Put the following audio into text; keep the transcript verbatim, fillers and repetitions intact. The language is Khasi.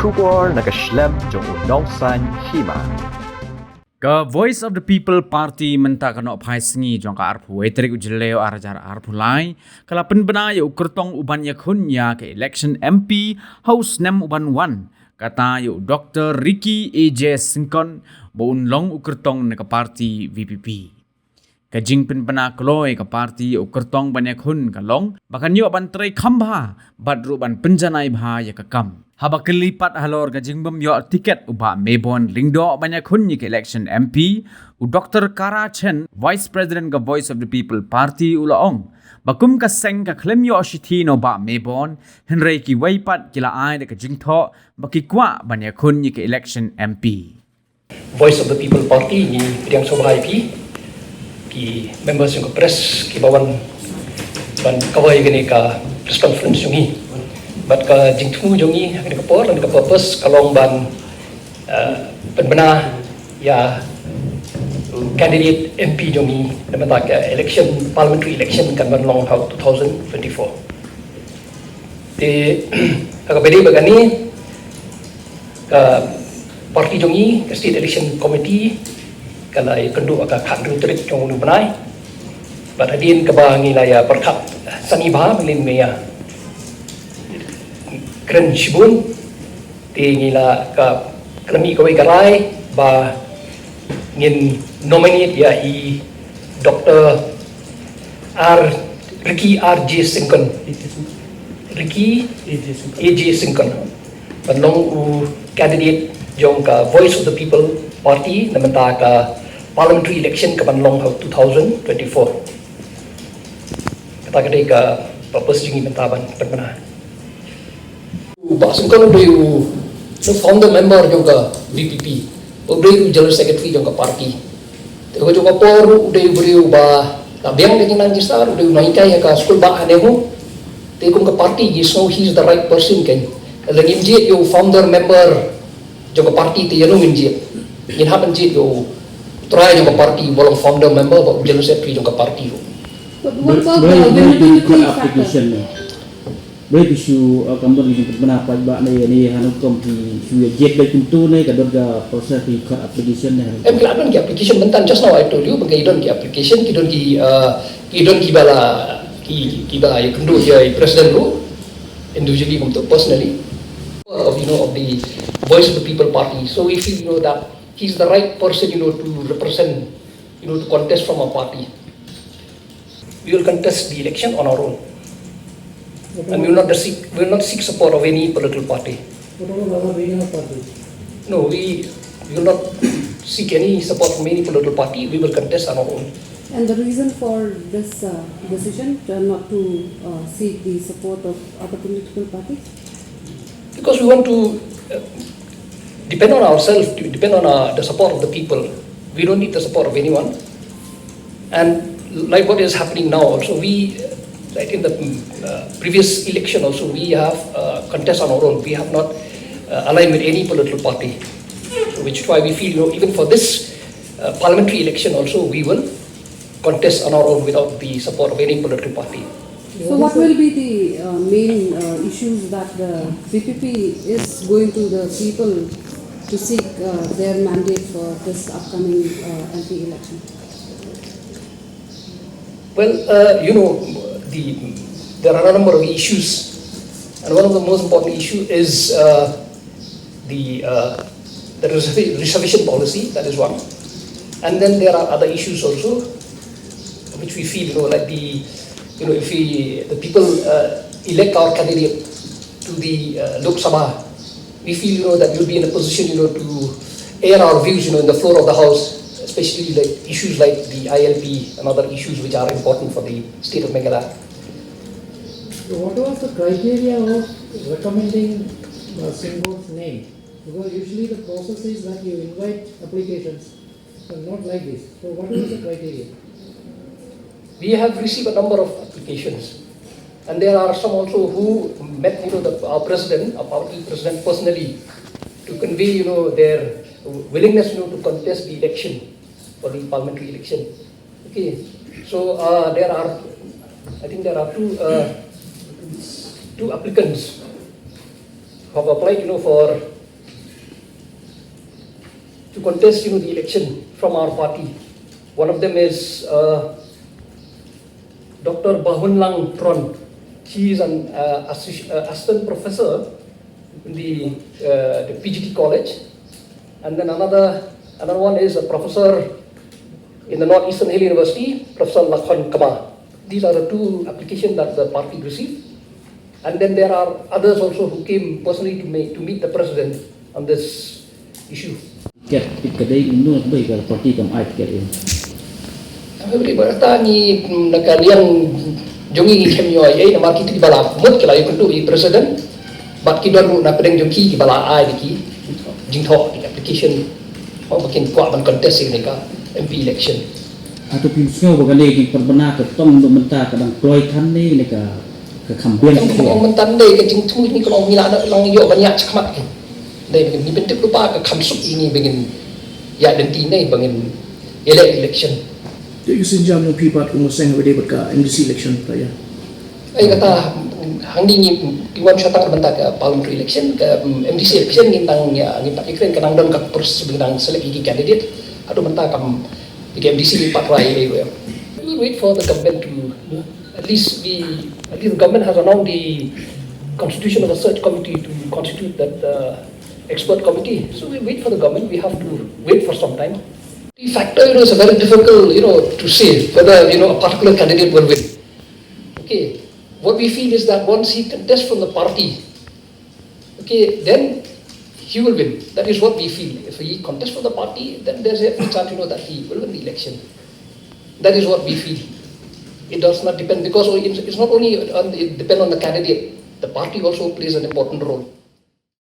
Khubor na ka shlem jong u Nongsaiñ Hima. Ka Voice of the People Party mynta ka nohphai sngi jong ka arphew wei tarik u Jylliew ar hajar arphew lai ka la pynbna ïa u kyrtong uban ïakhun ïa ka election M P ha u snem uban wan, kata ïa u Doctor Ricky A J Syngkon ba un long u kyrtong na ka party V P P. Ka jingpynbna kloi ka party ïa u kyrtong ban ïakhun ka long ba kan ïoh ban trei kham bha bad ruh ban pynjanai bha ïa ka kam. Haba kylli pat halor ka jingbym ïoh tiket u Bah Maybon Lyngdoh ban ïakhun ïa ka election M P, u Doctor Kara Chen, Vice President ka Voice of the People Party, u la ong ba kum ka seng ka khlem ïoh shithi na u Bah Maybon, hynrei kiwei pat ki la ai da ka jingthoh ba ki kwah ban ïakhun ïa ka election M P. Voice of the People Party ngi pdiang sngewbha ïa phi, ki members jong ka press kiba wan ban kawai ïa kane ka press conference jong ngi. Bad ka jingthmu jong ngi ha kane ka por lane ka purpose ka long ban, uh, pynbna ïa u candidate M P jong ngi na bynta ka election, parliamentary election kan ban long ha u two thousand twenty-four. Te ha kaba ïadei bad kane, ka party jong ngi, ka State Election Committee, ka la ïakynduh ha ka khathynriew tarik jong une u bnai. Bad hadien kaba ngi la ïa pyrkhat sani bha, mynnin ngi ïa kren shibun, te ngi la ka, ka la mih kawei ka rai ba ngin nominate ïa i Doctor R, Ricky R J Syngkon. Ricky A J Syngkon. Ban long u candidate jong ka Voice of the People Party na bynta ka parliamentary election ka ban long ha u two thousand twenty-four. Kata ka dei ka purpose jong ngi mynta ban pynbna. U Bah Syngkon u dei u founder member jong ka V P P. U dei u general secretary jong ka party. Te ka jong ka por u dei u briew ba la biang ka jingnang jingstad, u dei u nonghikai ha ka skul bah ha NEHU. Te kum ka party ngi sngew he is the right person, kan. Lada ngim jied ïa u founder member jong ka party te ïano ngin jied? Ngin hap ban jied ïa u trai jong ka party ba long founder member bad u general secretary jong ka party ruh. But what about the unanimity factor? Brei ki shu, uh, kam don ki jingpynbna paidbah ne, ne hanukam ki shu ïa jied beit kumto ne ka don ka process ki khot application ne hanukam? Em, ki la don ki application mynta, just now I told you ba ki don ki application, ki don ki, uh, ki don kiba la, ki, kiba la ïakynduh ïa i president ruh individually kumto, personally. Of, you know, of the Voice of the People Party. So we feel, you know, that he's the right person, you know, to represent, you know, to contest from our party. We will contest the election on our own. And we will not seek, we will not seek support of any political party. What about other regional parties? No, we, we will not seek any support from any political party. We will contest on our own. And the reason for this, uh, decision to, not to, uh, seek the support of other political parties? Because we want to, uh, depend on ourselves, to depend on, uh, the support of the people. We don't need the support of anyone. And like what is happening now also, we, uh, like in the, mm, uh, previous election also, we have, uh, contest on our own. We have not, uh, aligned with any political party. So which is why we feel, you know, even for this, uh, parliamentary election also, we will contest on our own without the support of any political party. So what will be the, uh, main, uh, issues that the V P P is going to the people to seek, uh, their mandate for this upcoming, uh, M P election? Well, uh, you know, the, there are a number of issues, and one of the most important issue is, uh, the, uh, the reserva-, reservation policy, that is one. And then there are other issues also, which we feel, you know, like the, you know, if we, the people, uh, elect our candidate to the, uh, Lok Sabha, we feel, you know, that we'll be in a position, you know, to air our views, you know, in the floor of the House, especially like issues like the I L P and other issues which are important for the state of Meghalaya. So what was the criteria of recommending, uh, Syngkon's name? Because usually the process is that you invite applications, but not like this. So what was the criteria? We have received a number of applications, and there are some also who met, you know, the, our president, our party president personally, to convey, you know, their willingness, you know, to contest the election for the parliamentary election. Okay, so, uh, there are, I think there are two, uh, two applicants who have applied, you know, for to contest, you know, the election from our party. One of them is uh, Doctor Bahunlang Tron. She is an uh, assi- uh, assistant professor in the, uh, the P G T college. And then another another one is a professor in the Northeastern Hill University, Professor Lakhon Kama. These are the two applications that the party received. And then there are others also who came personally to, make, to meet the president on this issue. Ket ket ka dei inu bai ka parti kam ai ket in. Tapi beri berkata ni, mm, na ka liang jong ngi ngi khem ïoh ai namar kita kiba la mut ki la ïoh kynduh ïa i president. Bad ki don ruh na pdeng jong ki kiba la ai ki jingthoh ki application. Oh, ba kin kwah ban contest ïa ka M P election. Hato phim sngew ba kane ki pynbna ka tong mynta ka dang kloi than ne ka ka kham biang. Tang ka ong mynta ne ka jingthmu ni ka ong ngi la da lang ïoh ban ïa chakmat ki. Dei ba ngi pyntip lypa ka kham suk ïa ngi ba ngin ïa denti ne ba ngin elect election. Te ïa ka sienjam jong phi bad u Mawseng haba dei bad ka M D C election ta ïa. Ai kata hangne ngi ngi wan sha tang mynta ka parliamentary election, ka, mm, M D C election ngin tang ïa ngin tang ïa kren ka nang don ka proses ba ngin tang select ïa ki candidate. Haduh mynta kam ïa ka M D C pat rai ïa. We will wait for the government to, at least we, at least the government has announced the constitution of a search committee to constitute that uh, expert committee. So we wait for the government. We have to wait for some time. The factor, you know, is very difficult, you know, to say whether, you know, a particular candidate will win. Okay, what we feel is that once he contests from the party, okay, then he will win. That is what we feel. If he contests for the party, then there's a chance, you know, that he will win the election. That is what we feel. It does not depend because it's not only on, it depend on the candidate. The party also plays an important role.